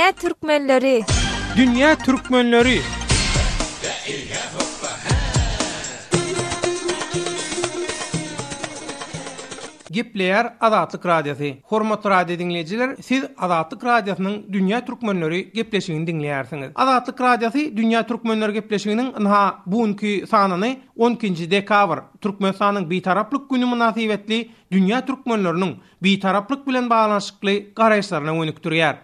Dünýä türkmenleri! Dünýä türkmenleri! Gepleýär Azatlyk Radiosy. Hormatly radio diňleýjiler, siz Azatlyk Radiosynyň Dünýä türkmenleri gepleşigini diňleýärsiňiz. Azatlyk Radiosy Dünýä türkmenleri gepleşiginiň ynha bu günki sanyny on ikinji dekabr, Türkmenistanyň Bitaraplyk güni mynasybetli dünýä türkmenleriniň Bitaraplyk bilen baglanyşykly garaýyşlaryna gönükdirýär.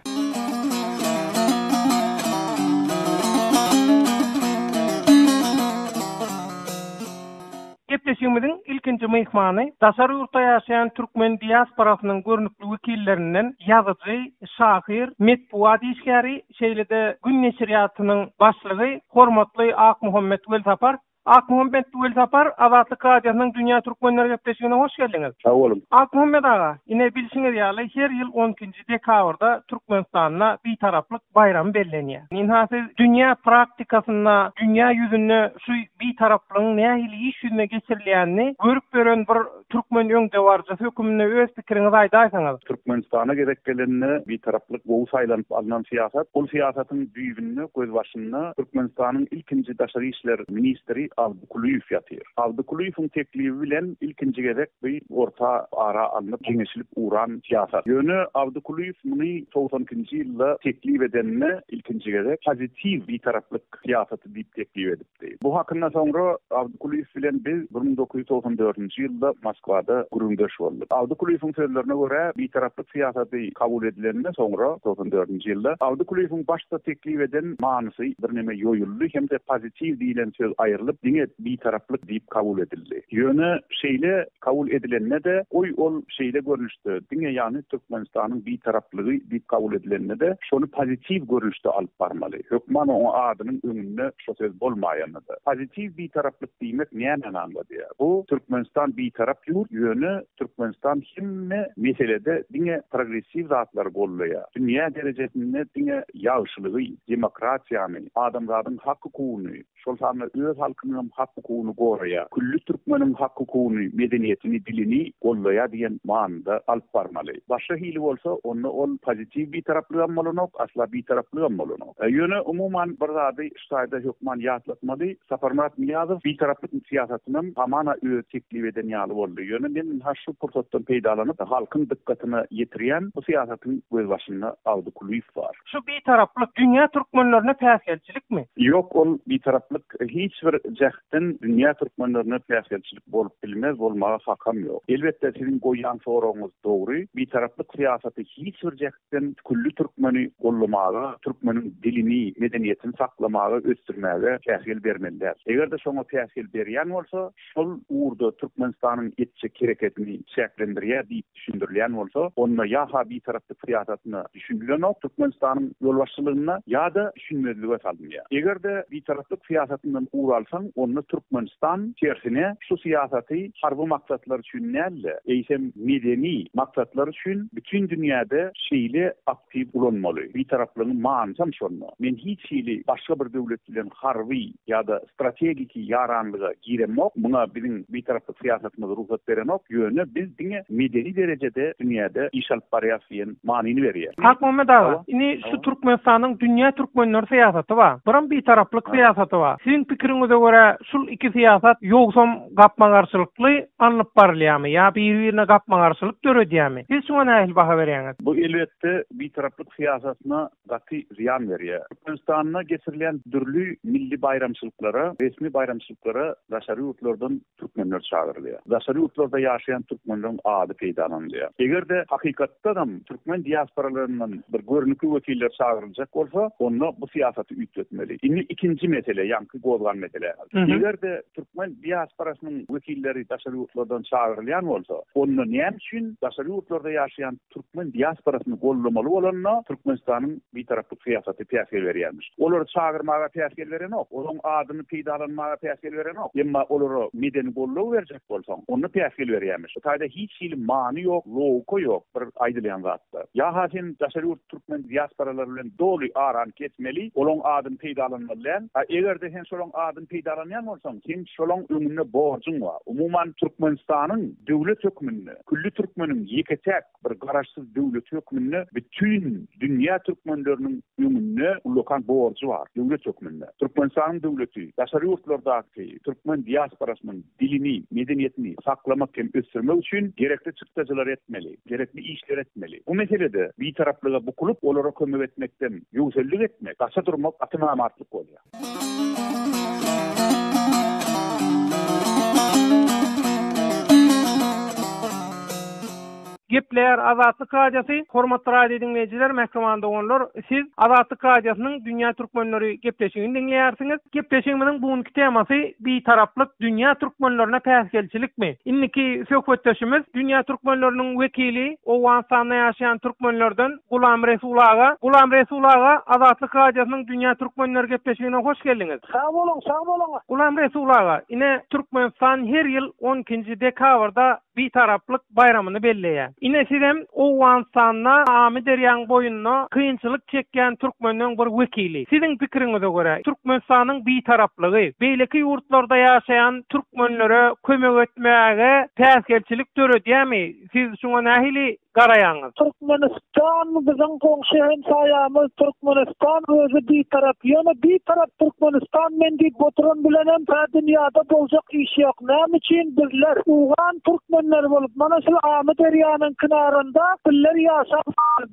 Gepleşigimiziň ilkinji myhmany daşary ýurtda ýaşaýan türkmen diasporasynyň görnükli wekillerinden ýazyjy, şahyr, metbugat işgäri, şeýle-de Gün neşirýatynyň başlygy hormatly Akmuhammet Welsapar Akmuhammet Welsapar, Azatlyk Radiosynyň Dünýä Türkmenleri gepleşigine hoş geldiňiz. Sag boluň. Akmuhammet aga, ine bilşiňiz ýaly her ýyl on ikinji dekabrda Türkmenistanda Bitaraplyk baýramy bellenýär. Ynha siz dünýä praktikasynda, dünýä ýüzünde şu Bitaraplygyň nähili iş ýüzüne geçirilýänini görüp ýören bir Türkmen öňdebaryjysy höküminde öz pikiriňizi aýdaýsaňyz. Türkmenistana gezek gelende Bitaraplyk gowy saýlanyp alnan syýasat. Ol syýasatyň düýbünde, gözbaşynda Türkmenistanyň ilkinji daşary işler ministri Abdy Kulyýew ýatyr. Abdy Kulyýewiň teklibi bilen ilkinji gezek bu orta ara alnyp geňeşilip ugran syýasat. Ýöne Abdy Kulyýew muny 92-nji ýylda teklip edende ilkinji gezek pozitiw Bitaraplyk syýasaty diýip teklip edipdi. Bu hakynda soňra Abdy Kulyýew bilen biz 1994-nji ýylda Moskwada gürrüňdeş bolduk. Abdy Kulyýewiň sözlerine görä, Bitaraplyk syýasaty kabul edilende soňra, 94-nji ýylda, Abdy Kulyýewiň başda teklip eden manysy birneme ýoýuldy hem-de pozitiw diýlen söz aýrylyp, diňe Bitaraplyk diýip kabul edildi. Ýöne şeýle kabul edilende-de, goý ol şeýle görnüşde, diňe ýagny Türkmenistanyň Bitaraplygy diýip kabul edilende-de, şony pozitiw görnüşde alyp barmaly. Hökman oňa adynyň öňünde şo söz bolmaýanda-da. Pozitiw bitaraplyk diýmek nämäni aňladýar? Bu Türkmenistan bitarap ýurt, ýöne Türkmenistan hemme meselede diňe progressiw zatlary goldaýar. Dünýä derejesinde diňe ýagşylygy, demokratiýany, adamzadyň hak-hukugyny, şol sanda öz halkynyňam hak-hukugyny goraýar, külli türkmeniň hak-hukugyny, medeniýetini, dilini goldaýar diýen manyda alyp barmaly. Başga hili bolsa, onda ol pozitiw bitaraplygam bolanok, asla bitaraplygam bolanok. Ýöne, umuman, bir zady şu taýda hökman ýatlatmaly, Saparmyrat Nyýazow bitaraplyk syýasatynam hamana özi teklip eden ýaly boldy. Ýöne men ynha şu pursatdan peýdalanyp, halkyň dykgatyna ýetirýän, bu syýasatyň gözbaşynda Abdy Kulyýew bar. Şu bitaraplyk dünýä türkmenlerine päsgelçilikmi? Ýok, ol bitaraplyk hiç bir jähtden dünýä türkmenlerine päsgelçilik bolup bilmez, bolmaga hakam ýok. Elbetde, siziň goýýan soragyňyz dogry. Bitaraplyk syýasaty hiç bir jähtden külli türkmeni gollamaga, türkmeniň dilini, medeniýetini saklamaga, ösdürmäge päsgel bermeli däl. Eger-de şoňa päsgel berýän bolsa, şol ugurda Türkmenistanyň etjek hereketini çäklendirýär diýip düşündirilýän bolsa, onda ýa-ha bitaraplyk syýasatyna düşünilenok Türkmenistanyň ýolbaşçylygynda ýa-da düşünmezlige salynýar. Eger-de bitaraplyk syýasatyndan ugur alsaň, onda Türkmenistan tersine şu syýasaty harby maksatlar üçin däl-de, eýsem medeni maksatlar üçin bütin dünýäde şeýle aktiw ulanmaly. Bitaraplygyň manysam şonda. Men hiç hili başga bir döwlet bilen harby ýa-da strategiki ýaranlyga giremok, muňa biziň bitaraplyk syýasatymyz rugsat berenok, ýöne biz diňe medeni derejede dünýäde iş alyp barýarys diýen manyny berýär. Akmuhammet aga, indi şu Türkmenistanyň dünýä türkmenleri syýasaty bar, biram bitaraplyk syýasaty bar. Siziň pikiriňize görä şul iki syýasat ýogsam gapma-garşylykly alnyp barylýarmy ýa biri-birine gapma-garşylyk döredýärmi? Siz şuňa nähili baha berýäňiz? Bu elbetde bitaraplyk syýasatyna gaty zyýan berýär. Türkmenistanda geçirilýän dürli milli baýramçylyklara, resmi baýramçylyklara daşary ýurtlardan türkmenler çagyrylýar. Daşary ýurtlarda ýaşaýan türkmenleriň ady peýdalanylýar. Eger-de hakykatdanam türkmen diasporalaryndan bir görnükli wekiller çagyryljak bolsa, onda bu syýasaty üýtgetmeli. Indi ikinji mesele, ýaňky gozgan meseläňiz. Eger-de türkmen diasporasynyň wekilleri daşary ýurtlardan çagyrylýan bolsa, onda näme üçin daşary ýurtlarda ýaşaýan türkmen diasporasyny goldamaly bolanda Türkmenistanyň bitaraplyk syýasaty päsgel berýärmiş. Olary çagyrmaga päsgel berenok, olaryň adyny peýdalanmaga päsgel berenok. Emma olara medeni goldaw berjek bolsaň, onda päsgel berýärmiş. Bu taýda hiç hili many ýok, logika ýok bir aýdylýan zatda. Ýa-ha sen daşary ýurt türkmen diasporalary bilen doly arany kesmeli, olaryň adyny peýdalanmaly däl. A eger-de sen şolaryň adyny peýdalan. peýdalanýan bolsaň, seň şolaň öňünde borjuň bar. Umuman, Türkmenistanyň döwlet hökmünde, külli türkmeniň ýeke-täk bir garaşsyz döwleti hökmünde bütin dünýä türkmenleriniň öňünde ullakan borjy bar, döwlet hökmünde. Türkmenistanyň döwleti daşary ýurtlardaky türkmen diasporasynyň dilini, medeniýetini saklamak hem ösdürmek üçin gerekli çykdajylary etmeli, gerekli işleri etmeli. Bu meselede bitaraplyga bukulyp, olara kömek etmekden ýöwsellik etmek, gaça durmak gaty namartlyk bolýar. Gepleýär Azatlyk Radiosy, Hormatly radio diňleýjiler, mähriban doganlar, siz Azatlyk Radiosynyň Dünýä Türkmenleri gepleşigini diňleýärsiňiz. Gepleşigimiziň bu günki temasy Bitaraplyk dünýä türkmenlerine päsgelçilikmi? Indiki söhbetdeşimiz dünýä türkmenleriniň wekili, Owganystanda ýaşaýan türkmenlerden Gulam Resul aga. Gulam Resul aga, Azatlyk Radiosynyň Dünýä Türkmenleri gepleşigine hoş geldiňiz. Sag boluň, sag boluň. Gulam Resul aga, ine Türkmenistan her ýyl on ikinji dekabrda Bitaraplyk baýramyny belleýär. Ine sizem Owganystanda Amyderýaň boýunda kynçylyk çekýän türkmenleň bir wekili. Siziň pikiriňize görä, Türkmenistanyň Bitaraplygy beýleki ýurtlarda ýaşaýan türkmenlere kömek etmäge päsgelçilik döredýärmi? Siz şuňa nähili garaýaňyz? Türkmenistan biziň goňşy hemsaýamyz Türkmenistan özi bitarap ýöne bitarap Türkmenistan men diýip oturan bilenem tä dünýada boljak iş ýok näme üçin bizler owgan türkmenleri bolup mana şul Amyderýanyň kinarynda bizler ýaşap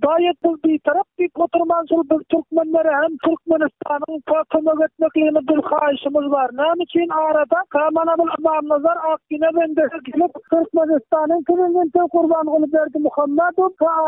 daýy biz bitarap diýip oturman şul biz türkmenlere hem Türkmenistanyň tä kömek etmekligini biz haýyşymyz bar näme üçin arada tä mana bul Ymamnazar Akgine bendesi gelip Türkmenistanyň Prezidenti Gurbanguly Berdimuhamedow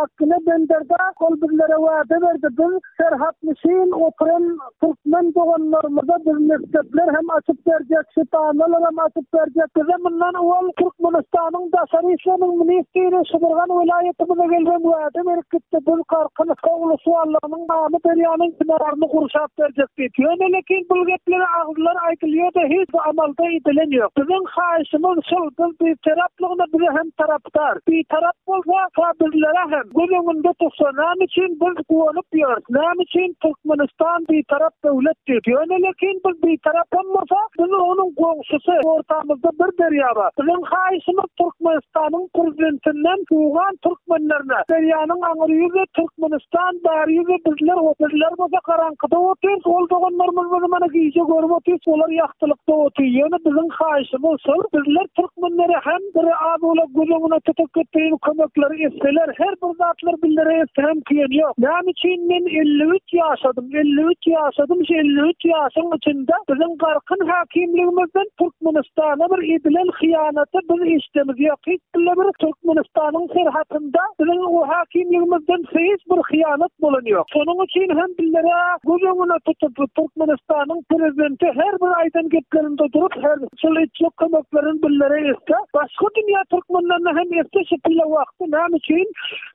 Akgine benderde ol bizlere wada berdi, biz serhatnişin oturan türkmen doganlarymyza biz mekdepler hem açyp berjek, şypahanalar hem açyp berjek. Bize mundan owal Türkmenistanyň Daşary işleriniň ministri Şybyrgan welaýatymyza gelibem wada berip gitdi, biz Garkyn uluswallarynyň Amyderýanyň kenaryny gurşap berjek diýip. Ýöne lekin bul gepler agzlar aýdylýar-da hiç amalda edilen ýok. Biziň haýyşymyz şul, biz bitaraplygyna bize hem tarapdar. Bitarap bolsa, ha bizlere hem göz öňünde tutsa, näme üçin biz guwanyp ýörüs, näme üçin Türkmenistan bitarap döwlet diýip. Ýöne lekin biz bitarap hem bolsa, biz onuň goňşusy, ortamyzda bir derýa bar. Biziň haýyşymyz Türkmenistanyň prezidentinden owgan türkmenlerine, derýanyň aňry ýüzi Türkmenistan, bäri ýüzi bizler, bizler bolsa garaňkyda otyrys, ol doganlarymyz bizi mana gije görüp otyrys, olar ýagtylykda otyr. Ýöne biziň haýyşymyz şol, bizler türkmenlere hem bir az-owlak göz öňüne tutup getirin kömekleri etseler, her bir zatlar bizlere etse hem kyn ýok. Näme üçin men 53 ýaşadym, 53 ýaşadym, şu 53 ýaşyň içinde biziň Garkyn häkimligimizden Türkmenistana bir edilen hyýanaty biz eşidemiz ýok. Hiç bile bir Türkmenistanyň serhatynda biziň o häkimligimizden hiç bir hyýanat bolan ýok. Şonuň üçin hem bizlere göz öňüne tutup Türkmenistanyň prezidenti her bir aýdan geplerinde durup her şol etjek kömeklerini bizlere etse, başga dünýä türkmenlerine hem etse şu pile wagty näme üçin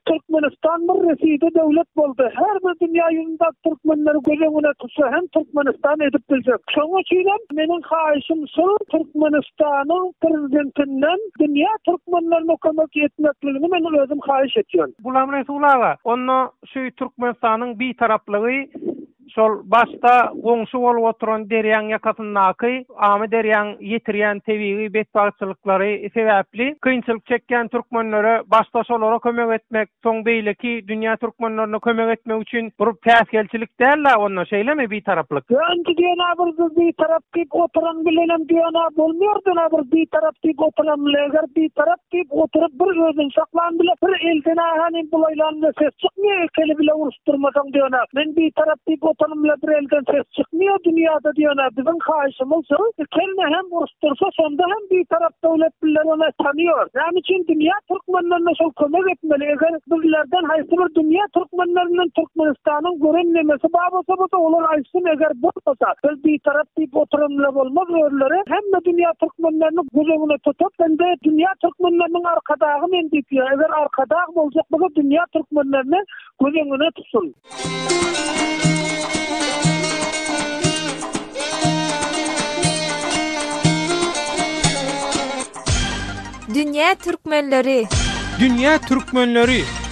Türkmenistan bir reside döwlet boldy. Her bir dünýä ýüzündäki türkmenleri göz öňüne tutsa hem Türkmenistan edip biljek. Şonuň üçin hem meniň haýyşym şul Türkmenistanyň prezidentinden dünýä türkmenlerine kömek etmekligini men özüm haýyş etýän. Gulam Resul aga, onda şu Türkmenistanyň bitaraplygy Şol başda goňşy bolup oturan derýaň ýakasyndaky Amyderýaň ýetirýän tebigy betbagtçylyklary sebäpli kynçylyk çekýän türkmenlere başda şolara kömek etmek, soň beýleki dünýä türkmenlerine kömek etmek üçin bir päsgelçilik däl-dä onda, şeýlemi bitaraplyk? Ýa indi diýen-ä bir biz bitarap diýip oturan bilenem diýen-ä bolmaýar diýen-ä bir bitarap diýip oturan bile eger bitarap diýip oturyp bir özüni saklan bile bir elden-ä hany bulaýlan bile ses çykmaýar iki eli bile uruş Durmasaň diýene, men bitarap diýip otanym bilen bir elden ses çykmaýar dünýäde diýene, biziň haýyşymyz şol, iki eline hem uruşdyrsa şonda hem bitarap döwlet bizler ony tanyýor. Näme üçin dünýä türkmenlerine şol kömek etmeli, eger bizlerden haýsy bir dünýä türkmenlerinden Türkmenistanyň gören nemesi bar bolsa bolsa olar aýtsyn eger bolmasa biz bitarap diýip oturan bile bolmaz özleri hemme dünýä türkmenlerini göz öňüne tutup indi dünýä türkmenleriniň arkadagy men diýip ýör eger arkadag boljak bolsa dünýä türkmenlerini Göz öňüne tutsun. Dünýä türkmenleri. Dünýä türkmenleri.